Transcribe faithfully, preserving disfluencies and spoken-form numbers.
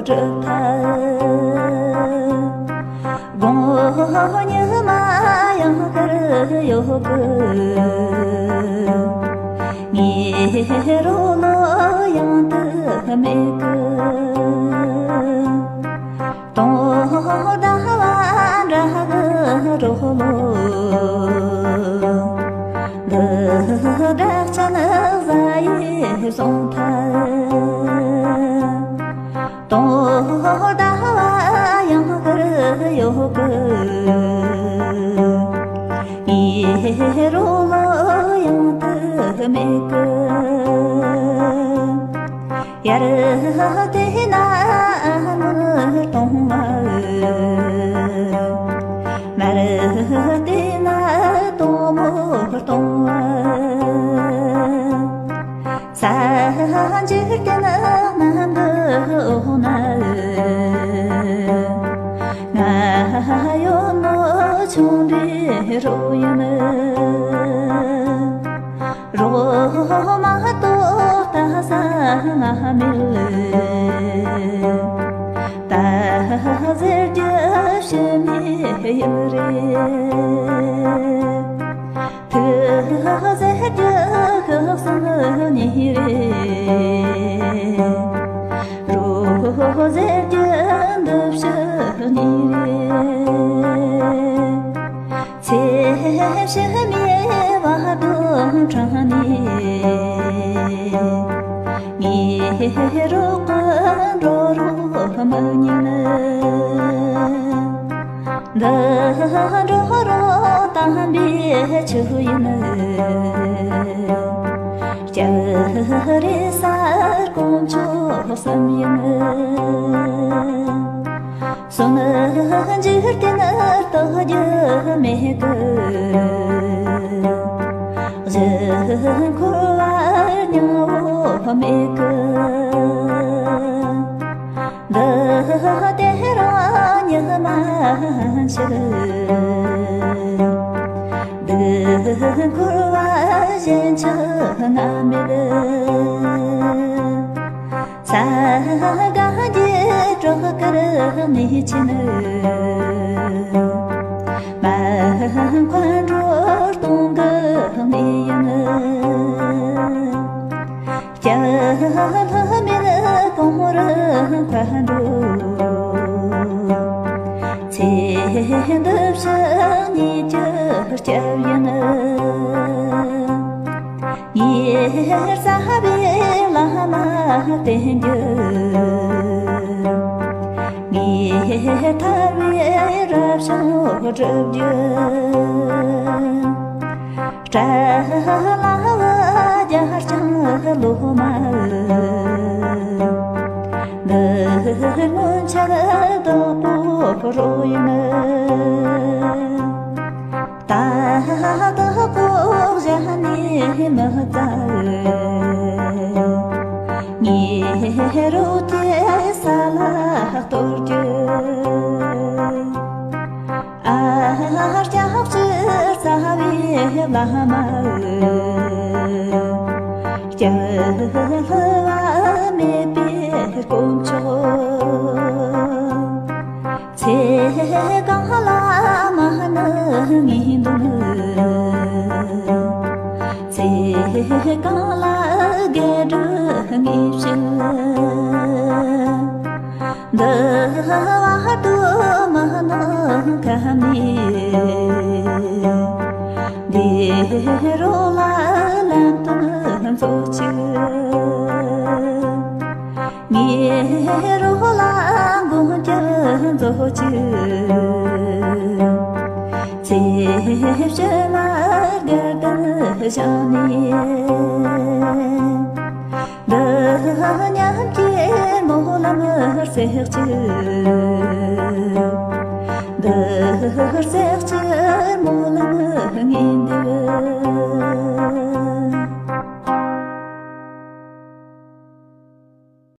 སྒྲུབ་ཐལ། དགོང་ཉི་མ་ཡང་བསྐྱར་ཡོད་གི། ངའི་རོ་ལོ་ཡང་དུ་མེད་གི། དུང་ཟླ་བ་འདྲ་གི་རོ་ལོ། འདི་འདྲ་ཅན་ཟ་ཡི་སོང་ཐལ། དུང་ཟླ་བ་ཡང་བསྐྱར་ཡོད་གི། ངའི་རོ་ལོ་ཡང་དུ་མེད་གི། ཡར་བལྟས་ན་ནོར་སྟོང་བ། མར་བལྟས་ན་དོག་མོ་སྟོང་བ། ས་འཇིག་རྟེན་གནམ་གྱི་འོག་ན། ང་ཡོད་ནོ་ཆུང་དུས་རོ་ཡིན། རོ་མ་གཏོགས་ད་ས་ང་མེད། ད་ཟེར་རྒྱུ་ཕྱི་མའི་ཡུལ་རེད། ཐུགས་ཟེར་རྒྱུ་ཤི་སོང་ནི་རེད། རོ་ཟེར་རྒྱུ་འདི་ཕྱི་ནི་རེད། ཚེ་ཕྱི་མའི་བར་དུ་འཕྲང་ནས། ངའི་རོ་ཀུན་འགྲོ་རོགས་མི་ཉན། འདི་འགྲོ་རོགས་དམ་པའི་ཆོས་ཡིན། སྐྱབས་རེ་ཟེར་དཀོན་མཆོག་གསུམ་ཡིན། གསུམ་འཇིག་རྟེན་རྟོགས་རྒྱུ་མེད་གི། གཞན་འཁོར་བར་སྙིང་པོ་མེད་གི། འདི་དེ་རང་ཉིད་མ་ཤི། འདི་འཁོར་བ་གཞན་ཆགས་ང་མེད། ས་ག་གི་བྲག་དཀར་ནས་ཕྱིན། མ་མཁའ་འགྲོ་སྟོང་གི་གནས་ཡིན། སྐྱབས་ལྷ་མིན་གངས་རི་མཁའ་འགྲོ། ཚེ་འདི་ཕྱི་ཉིད་ཀྱི་སྐྱབས་ཡིན། ཉེར་ས་པའི་བླ་མ་བསྟེན་རྒྱུ། ཉེར་ཐར་པའི་རབ་བྱུང་སྒྲུབ་རྒྱུ། སྐྲ་ལ་བུ་རྒྱ་ལྕང་ལོ་མ། འདི་སྔོན་ཆད་བདག་པོ་རོ་ཡིན། ད་ལྟ་ཀོ་བཞག་ནས་མི་ཚར། ངའི་རོ་དེ་ས་ལ་གཏོར་རྒྱུ། ཨ་སྐྱབས་སུ་བཅར་བའི་བླ་མ། སྐྱབས་ལྷུ་བ་མེད་པའི་དཀོན་མཆོག། ཚེ་གང་ལ་མ་ནི་ངེས་འདུན། ཚེ་གང་ལ་དགེ་སྒྲུབ་ངེས་བྱེད། འདི་བར་དུ་མ་ནི་ཁ་ནས། འདི་རོ་ལ་ལམ་སྟོན་མཛོད་ཅིག། ངའི་རོ་ལ་མགོན་སྐྱབས་མཛོད་ཅིག། ཚེ་ཕྱི་མ་དགའ་ལྡན་བཞག་ནས། འདི་མཉམ་གྱི་སྨོན་ལམ་སྲེག་ཅིག། འདི་སྲེག་ཅིག་སྨོན་ལམ་ངེས་འདུན།